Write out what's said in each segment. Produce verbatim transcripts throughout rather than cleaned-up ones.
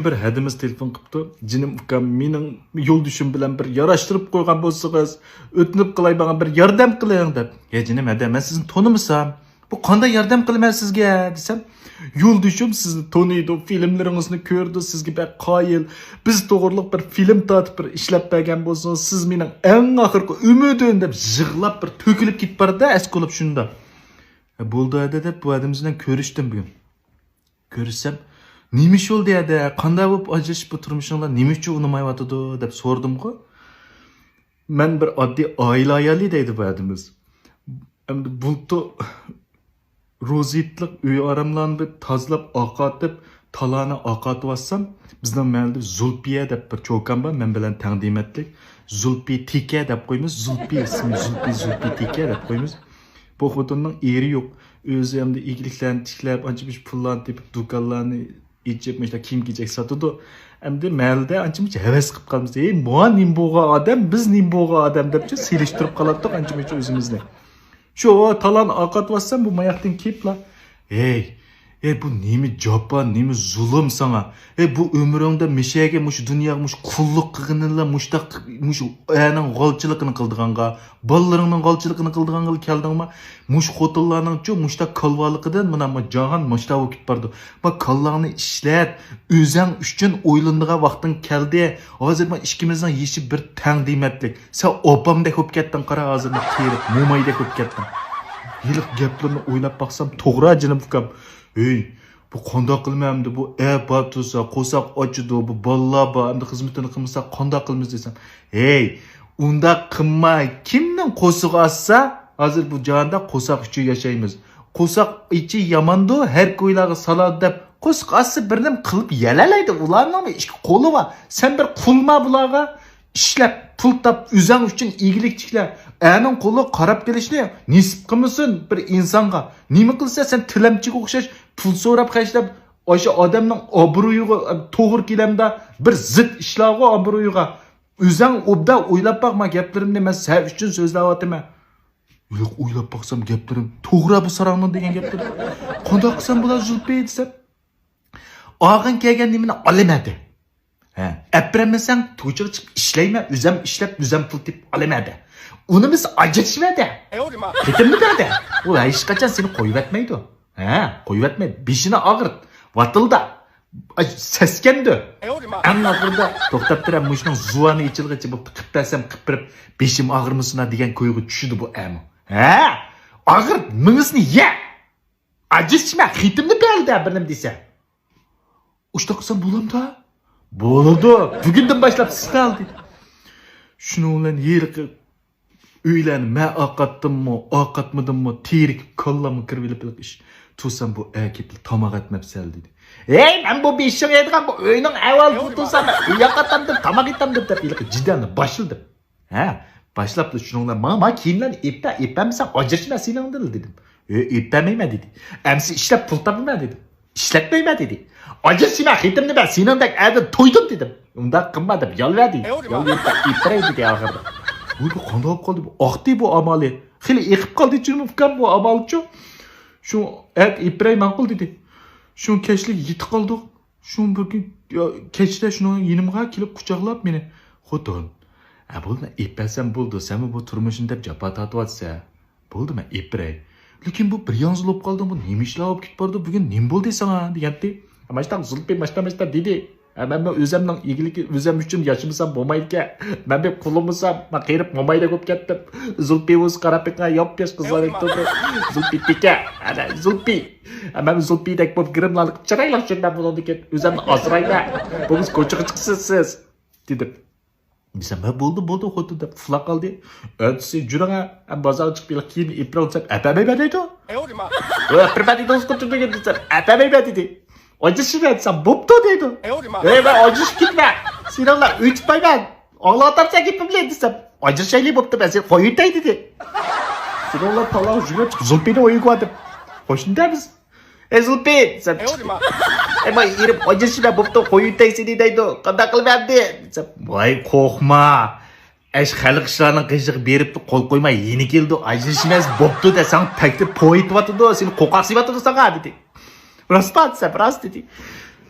بىر ھەدىمىز تېلېفون قىپتۇ. جېنىم ئۇكام، مېنىڭ يولدىشىم بىلەن بىر ياراشتۇرۇپ قويغان بولسىڭىز، ئۆتۈنۈپ قالاي، ماڭا بىر ياردەم قىلىڭ دەپ. يا جېنىم ھەدە، مەن سىزنى تونۇمىسام، بۇ قانداق ياردەم قىلىمەن سىزگە دېسەم، يولدىشىم سىزنى تونۇيدۇ، فىلىملىرىڭىزنى كۆرىدۇ، سىزگە بەك قايىل. بىز توغرىلىق بىر فىلىم تارتىپ بىر ئىشلەپ بەرگەن بولسىڭىز، سىز مېنىڭ ئەڭ ئاخىرقى ئۈمىدىم دەپ يىغلاپ بىر تۆكۈلۈپ كېتىپ بارىدۇ ئەسكى بولۇپ شۇنداق. بولدى ھەدە دەپ بۇ ھەدىمىز بىلەن كۆرۈشتۈم بۈگۈن. كۆرۈشسەم، نېمە ئىش بولدى ھەدە؟ قانداق بولۇپ ئاجرىشىپ بۇ تۇرمۇشۇڭلار نېمە ئۈچۈن ئۇنىمايۋاتىدۇ؟ دەپ سورىدىمغۇ. مەن بىر ئاددىي ئائىلە ئايالى دەيدۇ بۇ ھەدىمىز. ئەمدى بۇلتۇر روزىتلىق ئۆي ئاراملارنى بىر تازىلاپ ئاقارتىپ، تالانى ئاقارتىۋاتسام، بىزنىڭ مەھەللىدە زۇلپىيە دەپ بىر چوكان بار، مەن بىلەن تەڭ دېمەتلىك. زۇلپى تېكە دەپ قويىمىز، زۇلپى ئىسمى، زۇلپى، زۇلپى تېكە دەپ قويىمىز. بۇ خوتۇننىڭ ئېرى يوق. ئۆزى ئەمدى ئىگىلىكلەرنى تىكلەپ، ئانچە مۇنچە پۇللارنى تېپىپ، دۇكانلارنى ئېچىپ، مۇشۇنداق كىيىم-كېچەك ساتىدۇ. ئەمدى مەھەللىدە ئانچە مۇنچە ھەۋەس قىلىپ قالىمىز. ئەي، مانا نېمە بولغان ئادەم، بىز نېمە بولغان ئادەم دەپچۇ سېلىشتۇرۇپ قالاتتۇق ئانچە مۇنچە ئۆزىمىزنى. شۇ تالان ئاقارتىۋاتسام، بۇ ماياقتىن كېلىپلا، ھەي، ھەي، بۇ نېمە جاپا، نېمە زۇلۇم ساڭا؟ ھەي، بۇ ئۆمرۈڭدە مىشەگە مۇشۇ دۇنياغا مۇشۇ قۇللۇق قىلغىنىلا، مۇشتاق، مۇشۇ ئەرنىڭ غالچىلىقىنى قىلىدىغانغا، بالىلىرىڭنىڭ غالچىلىقىنى قىلىدىغانغا كەلدىڭما؟ مۇشۇ خوتۇنلارنىڭچۇ مۇشتاق كالۋالىقىدىن مانا، ما جاھان مۇشتاق بولۇپ كېتىپ بارىدۇ. ما كاللاڭنى ئىشلەت، ئۆزەڭ ئۈچۈن ئويلىنىدىغان ۋاقتىڭ كەلدى. ھازىر ما ئىككىمىزنىڭ يېشى بىر تەڭ دېمەتلىك. سەن ئاپامدەك بولۇپ كەتتىڭ، قارا، ھازىر قېرىپ، مومايدەك بولۇپ كەتتىڭ. ھېلىقى گەپلىرىنى ئويلاپ باقسام، توغرا، جېنىم ئۇكام. ھەي، بۇ قانداق قىلىمەن ئەمدى؟ بۇ ئەر بار تۇرسا، قورساق ئاچىدۇ، بۇ بالىلار بار، ئەمدى خىزمىتىنى قىلمىسا قانداق قىلىمىز دېسەم، ھەي، ئۇنداق قىلما، كىمنىڭ قورسىقى ئاچسا، ھازىر بۇ جاھاندا قورساق ئىچى ياشايمىز. قورساق ئىچى ياماندۇ، ھەر كويلارغا سالادۇ دەپ، قورسىقى ئاچسا بىر نېمە قىلىپ يېيەلەيدۇ، ئۇلارنىڭمۇ ئىككى قولى بار. سەن بىر قۇلما بۇلارغا. ئىشلەپ، پۇل تاپ، ئۆزەڭ ئۈچۈن ئىگىلىك تىكلە. ئەرنىڭ قولىغا قاراپ قېلىشنى نېسىپ قىلمىسۇن بىر ئىنسانغا. نېمە قىلسا سەن تىلەمچىگە ئوخشاش پۇل سوراپ خەجلەپ، ئاشۇ ئادەمنىڭ ئابرۇيىغا، توغرا كېلەمدە بىر زىت ئىشلارغا ئابرۇيىغا. ئۆزەڭ ئوبدان ئويلاپ باقما گەپلىرىمنى، مەن سەن ئۈچۈن سۆزلەۋاتىمەن. ياق، ئويلاپ باقسام گەپلىرىم توغرا بۇ ساراڭنىڭ دېگەن گەپلىرى. قانداق قىلسام بۇلار زۇلپى دېسەم، ئاغىن كەلگەن نېمىنى ئالىمەن دە. ھە، ئەپرەممىسەڭ، توچىغا چىقىپ ئىشلەيمەن، ئۆزەم ئىشلەپ، ئۆزەم پۇل تېپىپ ئالىمەن دە. ئۇنىمىز ئاجرىشىمەن دە. قېتىمنى بەر دە. ئۇ ھېچقاچان سېنى قويۇۋەتمەيدۇ. ھە، قويۇۋەتمەيدۇ. بېشىنى ئاغرىت، ۋاتىلدا. ئاي، سەسكەندى. ئەڭ ئاخىرىدا توختاپ تۇرە، مۇشۇنىڭ زۇۋانى ئېچىلغىچە بوپتۇ، قىپ بەرسەم قىپ بېرىپ، بېشىم ئاغرىمىسۇنا دېگەن كويغا چۈشىدۇ بۇ ئەمۇ. ھە؟ ئاغرىت، مېڭىسىنى يە! ئاجرىشىمە، خېتىمنى بەردە بىر نېمە دېسە. ئۇشتاق قىلسام بولامدا؟ بولىدۇ، بۈگۈندىن باشلاپ سىز ئالدى. شۇنىڭ بىلەن ھېلىقى ئۆيلەرنى مەن ئاقاتتىممۇ، ئاقاتمىدىممۇ، تېرىكىپ كاللامغا كىرىۋېلىپ ھېلىقى ئىش. تۇرسام بۇ ئەركەكلەر تاماق ئەتمەپسەن دېدى. ھەي، مەن بۇ بېشىڭ يەيدىغان بۇ ئۆينىڭ ئەھۋالىنى تۇرسام، مەن ئۆي ئاقاتامدىم، تاماق ئېتەمدىم دەپ ھېلىقى جېدەلنى باشلىدىم. ھە، باشلاپلا شۇنىڭ بىلەن ماڭا، ماڭا كىيىملەرنى ئېپە، ئېپەمسەن ئاجرىشىمەن سېنىڭدىن دېدىم. ئۆي ئېپەمەيمەن دېدى. ئەمسە ئىشلەپ پۇل تاپىمەن دېدىم. ئىشلەتمەيمەن دېدى. ئاجرىشىمەن، خېتىمنى بەر، سېنىڭدەك ئەردىن تويدۇم دېدىم. ئۇنداق قىلما دەپ يالۋەردى. يالۋۇرۇپ ئېپىرەي دېدى ئاخىرىدا. ۋوي، بۇ قانداق قىلدى بۇ؟ ئاقتى بۇ ئامالى. خېلى ئېقىپ قالدى جېنىم ئۇكام بۇ ئامالچۇ. شۇ ئەت ئېپىرەي ماقۇل دېدى. شۇ كەچلىك يېتىپ قالدۇق. شۇ بىر كۈن، يا، كەچتە شۇنىڭ يېنىمغا كېلىپ قۇچاقلاپ مېنى، خوتۇن، ئە، بولدى، ئېپەرسەن بولدى، سەنمۇ بۇ تۇرمۇشنى دەپ جاپا تارتىۋاتىسەن. بولدى، مەن ئېپىرەي. لېكىن بۇ بىر ياڭزا بولۇپ قالدىڭ، بۇ نېمە ئىشلار بولۇپ كېتىپ بارىدۇ، بۈگۈن نېمە بولدى ساڭا؟ دېگەنتى. ماشتا زۇلپى، ماشتا، ماشتا دېدى. ھە، مەنمۇ ئۆزەمنىڭ ئىگىلىكى، ئۆزەم ئۈچۈن ياشىمىسام بولمايدىكەن. مەن بىر قۇلىمىسام، مەن قېرىپ مومايدەك بولۇپ كەتتىم. زۇلپى بولسا قاراپ بېقىڭ، ياپياش قىزلاردەك تۇردى. زۇلپى تېكە، ئەنە زۇلپى. مەن زۇلپىدەك بولۇپ گىرىملارنى قىلىپ چىرايلىق چۈشۈرمەن بۇنىڭدىن كېيىن. ئۆزۈمنى ئاسرايمەن. بولمىسا كوچىغا چىقىسىز سىز، دېدىم. دېسەم، ھە، بولدى، بولدى، خوتۇن، دەپ ئۇخلاپ قالدى. ئەتىسى جۈرۈڭە، ھەم بازارغا چىقىپ ھېلىقى كىيىمنى ئېپىرىڭ دېسەم، ئەپەرمەيمەن دەيدۇ. ئەپەرمەن دېدى، ئۇسكۇن تۈرمىگىن دېسەم، ئەپەرمەيمەن دېدى. ئاجرىشىمەن دېسەم، بوپتۇ دەيدۇ. ھەي، مەن ئاجرىشىپ كېتىمەن. سېنىڭلا ئۆي تۇتمايمەن. ئاڭلاۋاتامسەن گېپىمنى دېسەم، ئاجرىشايلى بوپتۇ، مەن سېنى قويۇۋېتەي دېدى. سېنىڭلا تالاغا يۈگۈرۈپ چىقىپ زۇلپىنى ئويۇنغا دەپ قوشنىدا بىز. ئەي زۇلپى دېسەم، ئەي ماي ئېرىم ئاجرىشىمەن بوپتۇ، قويۇۋېتەي سېنى دەيدۇ. قانداق قىلىمەن ئەمدى دېسەم، ۋاي قورقما. ئەش خەلق ئىشلارنىڭ قېشىغا بېرىپتۇ، قول قويماي يېنى كېلىدۇ، ئاجرىشىمەن بوپتۇ دە، ساڭا تەكلىپ پويىتىۋاتىدۇ، سېنى قوقاق سېۋىۋاتىدۇ ساڭا دېدى. راست دېسەم، راست دېدى.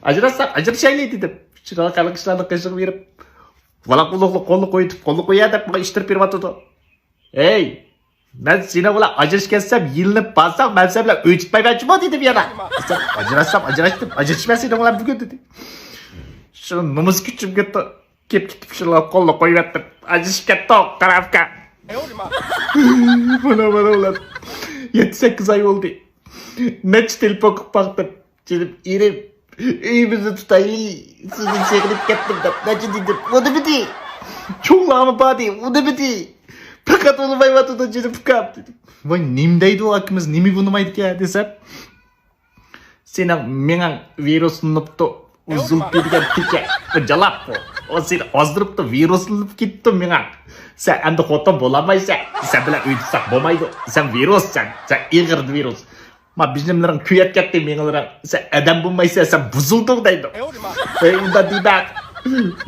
ئاجراشساق ئاجرىشايلى دېدىم. شۇنداق خەلق ئىشلارنىڭ قېشىغا بېرىپ، ۋالاق-ۋۇلۇقلۇق قولنى قويۇۋېتىپ، قولنى قويە دەپ ماڭا ئىتتىرىپ بېرىۋاتىدۇ. ھەي، مەن سېنىڭ بىلەن ئاجرىشىپ كەتسەم، يىلىنىپ بارساڭ، مەن سەن بىلەن ئۆي تۇتمايمەن جۇمۇ دېدىم يەنە. دېسەم، ئاجراشسام ئاجراشتىم، ئاجرىشىمەن سېنىڭ بىلەن بۈگۈن دېدى. شۇ نومۇس كۈچۈم كەتتى. كېلىپ كېتىپ شۇلار قولنى قويۇۋەتتىم. ئاجرىشىپ كەتتۇق، قارا ئاكا. مانا، مانا ئۇلار. يەتتە سەككىز ئاي بولدى. نەچچە تېلېفون قىلىپ باقتىم. جېنىم ئېرىم، ئۆيىمىزنى تۇتايلى، سىزدىن سېغىنىپ كەتتىم دەپ نەچچە دېدىم، ئۇنىمىدى. چوڭلارمۇ باردى، ئۇنىمىدى. پەقەت ئۇنىمايۋاتىدۇ جېنىم ئۇكام دېدىم. ۋاي، نېمە دەيدۇ ئاكىمىز، نېمىگە ئۇنىمايدىكەن دېسەم، سېنىڭ مېڭەڭ ۋىرۇسلىنىپتۇ. ئۇ زۇلپى دېگەن تېكە، ئۇ جالاپ ئۇ. ئۇ سېنى ئازدۇرۇپتۇ، ۋىرۇسلىنىپ كېتىپتۇ مېڭەڭ. سەن ئەمدى خوتۇن بولالمايسەن. سەن بىلەن ئۆي تۇتساق بولمايدۇ. سەن ۋىرۇسسەن، سەن ئېغىر ۋىرۇس. ما بېشىملىرىڭ كۆيۈپ كەتتى مېڭىلىرىڭ. سەن ئادەم بولمايسەن، سەن بۇزۇلدۇڭ دەيدۇ. ۋەي ئۇنداق دېمە.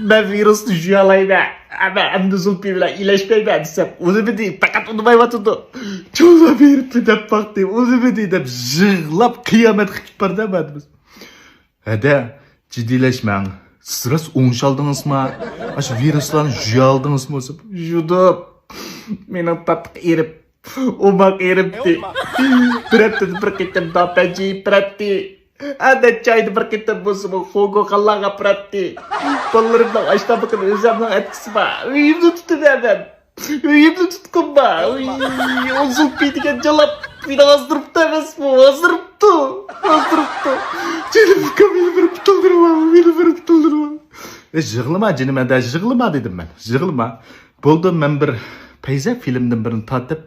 مەن ۋىرۇسنى جۇيالايمەن. ئەمما ئەمدى زۇلپى بىلەن ئىلەشمەيمەن دېسەم، ئۇنىمىدى، پەقەت ئۇنىمايۋاتىدۇ. چولا بېرىپتۇ دەپ باقتى، ئۇنىمىدى دەپ يىغلاپ قىيامەت قىلىپ بەردى ئەمەدىمىز. ھەدە، جىددىيلەشمەڭ. سىز راست ئوڭشالدىڭىزما؟ ئاشۇ ۋىرۇسلارنى جۇيالدىڭىزمۇ؟ يۇدۇپ. مېنىڭ تاتلىق ئېرىم، ئوماق ئېرىمتى. بىر ھەپتىدە بىر قېتىم داپەنجى يېيىپ بېرەتتى. ھە، نەچچە ئايدا بىر قېتىم بولسىمۇ خوگوخانلارغا ئاپىراتتى. بالىلىرىمنىڭ ئاشتانلىقىنى ئۆزەمنىڭ ئەتكۈسى بار. ئۆيۈمنى تۇتىمەن مەن. ئۆيۈمنى تۇتقۇم بار. ئۇي، ئۇ زۇلپى دېگەن جالاپ مېنى ئازدۇرۇپتۇ ئەمەسمۇ؟ ئازدۇرۇپتۇ. ئازدۇرۇپتۇ. جېنىم ئۇكام، مېنى بىر قۇتۇلدۇرۇۋال. مېنى بىر قۇتۇلدۇرۇۋال. ئە، يىغلىما جېنىم ھەدە، يىغلىما دېدىم مەن. يىغلىما. بولدى، مەن بىر پەيزە فىلىمدىن بىرنى تارتىپ،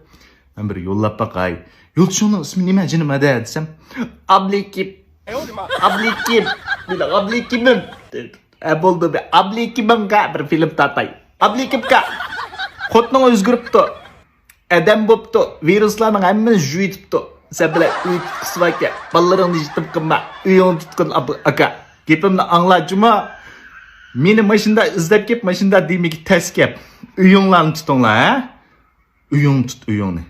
مەن بىر يوللاپ باقاي. يولدىشىڭنىڭ ئىسمى نېمە جېنىم ھەدە دېسەم، ئابلىكىم. ئابلىكىم. مېنىڭ ئابلىكىمىم. ھە، بولدى، مەن ئابلىكىمىڭغا بىر فىلىم تارتاي. ئابلىكىمكا، خوتۇنۇڭ ئۆزگىرىپتۇ. ئادەم بوپتۇ. ۋىرۇسلارنىڭ ھەممىسى جۇيۇۋېتىپتۇ. سەن بىلەن ئۆي تۇتقۇسى باركەن. بالىلىرىڭنى يېتىم قىلما. ئۆيۈڭنى تۇتقىن، ئاكا. گېپىمنى ئاڭلا جۇمۇ. مېنى ماشىنىدا ئىزدەپ كېلىپ، ماشىنىدا دېمىگە تەس گەپ. ئۆيۈڭلارنى تۇتۇڭلار، ھە؟ ئۆيۈڭنى تۇت، ئۆيۈڭنى.